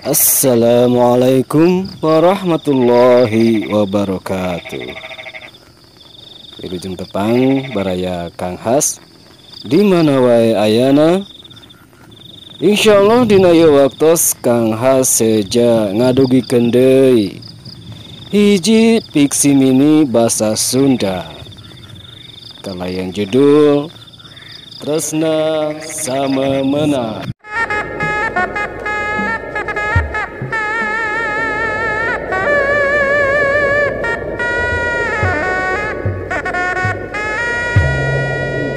Assalamualaikum warahmatullahi wabarakatuh. Wilujeng tepang baraya Kang Has di mana wae ayana. Insyaallah dina ieu waktos Kang Has seja ngadugikeun deui hiji fiksi mini basa Sunda kalayan judul Tresna Samemena.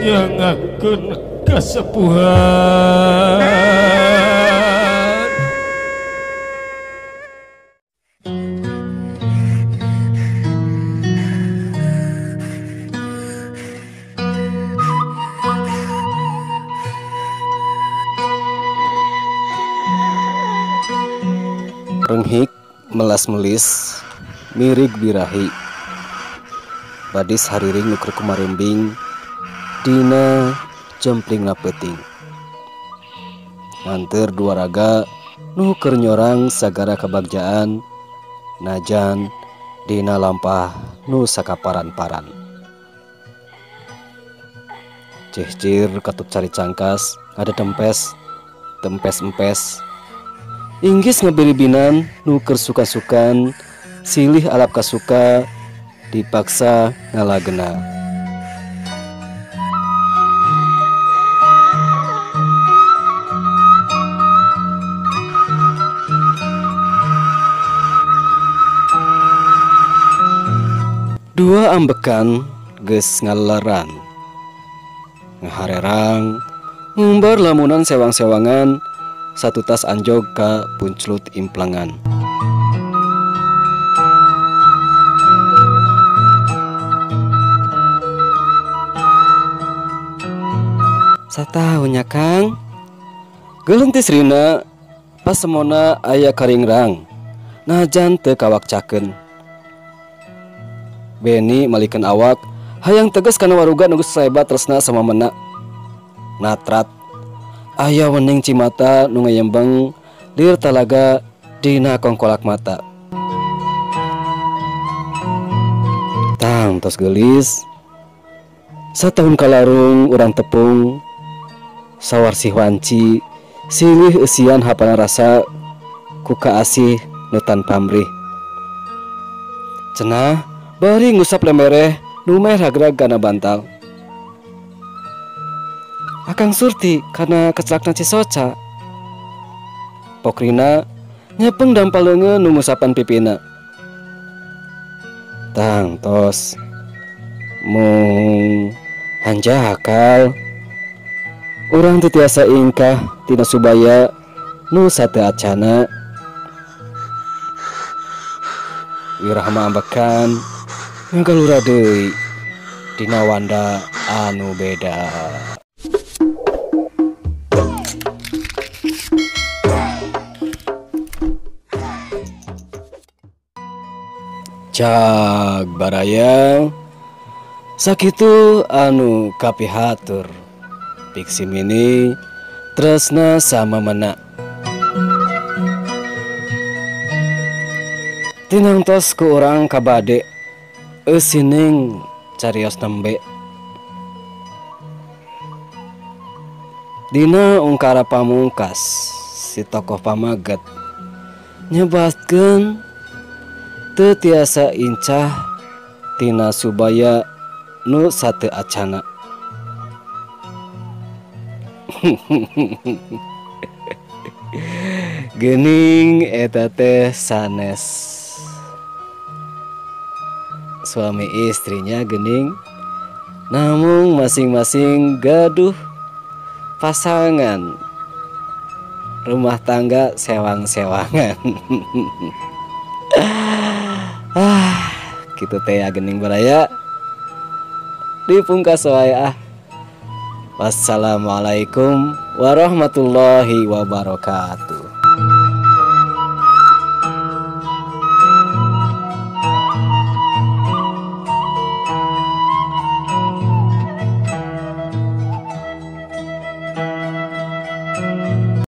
Nyangakeun kasepuhan Renghik melas-melis mirig birahi badis hariring nu keur kumarembing dina jemplingna peuting nganteur dua raga nu keur nyorang sagara kabagjaan najan dina lampah nu sakaparan-paran. Cihcir katut cari cangkas ada tempes tempes empes inggis ngebiribinan nu keur suka-sukan silih alap kasuka dipaksa ngalagena. Dua ambekan geus ngaleran ngaharerang ngumbar lamunan sewang-sewangan satu tas anjog ka punclut implangan. Satahunya Kang gelentis rina pas semona aya karingrang najan teu kawakcakeun. Beni malikan awak hayang tegas kana waruga nu geus saebat tresna sama mena. Natrat aya wening cimata nu ngayembeng lir talaga dina kongkolak mata. Tang tos geulis satahun kalarung urang tepung sawarsih wanci silih eusian hapana rasa ku kaasih nu tan pamrih. Cenah bari ngusap lembereh nu meh ragrag kana bantal. Akang Surti kana kecelakna Cisoca. Pokrina nyepeng dampal leungeun nu ngusapan pipina. Tang tos mung hanjakal urang teu tiasa ingkah tina subaya nu sateu acana. Wirahma ambekan ngagalura deui dina wanda anu beda. Cag baraya sakitu anu kapihatur fiksi mini Tresna Samemena. Tinangtos ku urang kabade eusining carios nembe. Dina ungkara pamungkas si tokoh pamaget nyebatkeun teu tiasa incah tina subaya nu sateu acana. Geuning eta teh sanes suami istrinya gening, namun masing-masing gaduh pasangan rumah tangga sewang-sewangan. Ah, gitu teh ya gening baraya. Dipungkas wae ah. Wassalamualaikum warahmatullahi wabarakatuh.